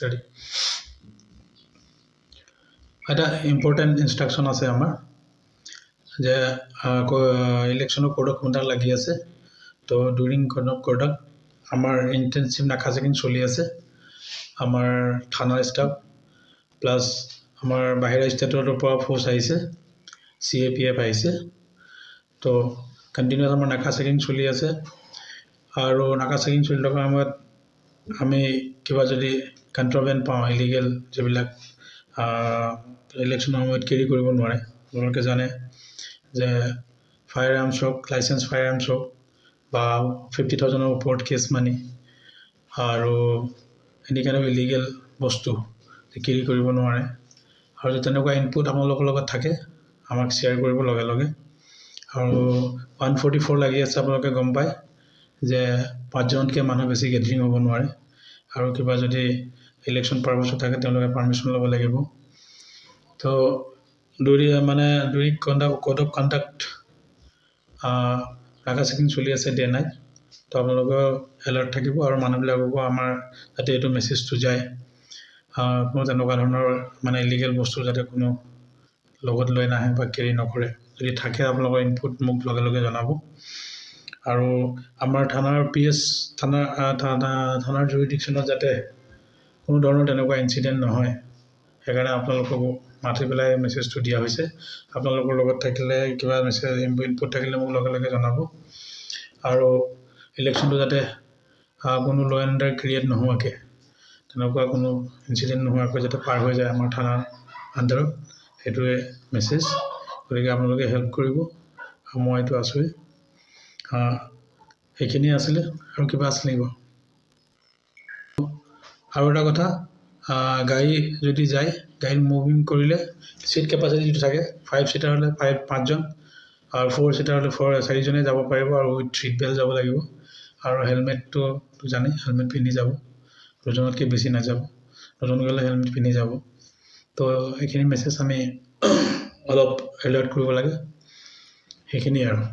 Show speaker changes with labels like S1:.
S1: Ready. এটা important instruction আছে আমাৰ যে ইলেকশ্যনৰ কোড অফ কণ্ডাক্ট লাগি আছে। তো ডিউৰিং কোড অফ কণ্ডাক্ট আমাৰ ইণ্টেনচিভ নাকা চেকিং চলি আছে। আমাৰ থানাৰ ষ্টাফ প্লাছ আমাৰ বাহিৰা ষ্টেটৰ পৰা ফ'ৰ্চ আহিছে, চিএপিএফ আহিছে। তো কণ্টিনিউৱাছ আমাৰ নাকা চেকিং চলি আছে আৰু নাকা চেকিং চলি থকা সময়ত আমি কিবা যদি কণ্ট্ৰবেণ্ড পাওঁ, ইলিগেল যিবিলাক ইলেকশ্যনৰ সময়ত কেৰি কৰিব নোৱাৰে, আপোনালোকে জানে যে ফায়াৰ আৰ্মছ হওক, লাইচেঞ্চ ফায়াৰ আৰ্মছ হওক বা 50,000ৰ ওপৰত কেছ মানি আৰু এনি কাইণ্ড অফ ইলিগেল বস্তু কেৰি কৰিব নোৱাৰে। আৰু যদি তেনেকুৱা ইনপুট আপোনালোকৰ লগত থাকে, আমাক শ্বেয়াৰ কৰিব লগে লগে। আৰু 144 লাগি আছে, আপোনালোকে গম পায় যে পাঁচজনতকৈ মানুহ বেছি গেডাৰিং হ'ব নোৱাৰে আৰু কিবা যদি ইলেকশ্যন পাৰ্পাছত থাকে, তেওঁলোকে পাৰ্মিশ্যন ল'ব লাগিব। তো মানে during code of conduct নাকা চেকিং চলি আছে ডে নাইট। তো আপোনালোকেও এলাৰ্ট থাকিব আৰু মানুহবিলাককো আমাৰ যাতে এইটো মেছেজটো যায়, কোনো তেনেকুৱা ধৰণৰ মানে ইলিগেল বস্তু যাতে কোনো লগত লৈ নাহে বা কেৰি নকৰে। যদি থাকে আপোনালোকৰ ইনপুট, মোক লগে লগে জনাব। আৰু আমাৰ থানাৰ পি এছ থানাৰ জুৰিডিকশ্যনত যাতে কোনো ধৰণৰ তেনেকুৱা ইনচিডেণ্ট নহয়, সেইকাৰণে আপোনালোককো মাতি পেলাই মেছেজটো দিয়া হৈছে। আপোনালোকৰ লগত থাকিলে, কিবা মেছেজ ইনপুট থাকিলে মোক লগে লগে জনাব। আৰু ইলেকশ্যনটো যাতে কোনো ল' এণ্ড অৰ্ডাৰ ক্ৰিয়েট নোহোৱাকৈ, তেনেকুৱা কোনো ইনচিডেণ্ট নোহোৱাকৈ যাতে পাৰ হৈ যায় আমাৰ থানাৰ আণ্ডাৰত, সেইটোৱে মেছেজ। গতিকে আপোনালোকে হেল্প কৰিব আৰু মইতো আছোৱেই। সেইখিনিয়ে আছিলে। আৰু কিবা আছিলে নেকি বাৰু? আৰু এটা কথা, গাড়ী যদি যায়, গাড়ীত মুভিং কৰিলে চিট কেপাচিটি যিটো থাকে, ফাইভ ছিটাৰ হ'লে পাঁচজন আৰু ফ'ৰ ছিটাৰ হ'লে চাৰিজনে যাব পাৰিব আৰু উইথ চিট বেল্ট যাব লাগিব। আৰু হেলমেটটো জানেই, হেলমেট পিন্ধি যাব, দুজনতকৈ বেছি নাযাব, দুজন গ'লে হেলমেট পিন্ধি যাব। তো এইখিনি মেছেজ আমি অলপ এলাৰ্ট কৰিব লাগে, সেইখিনিয়ে আৰু।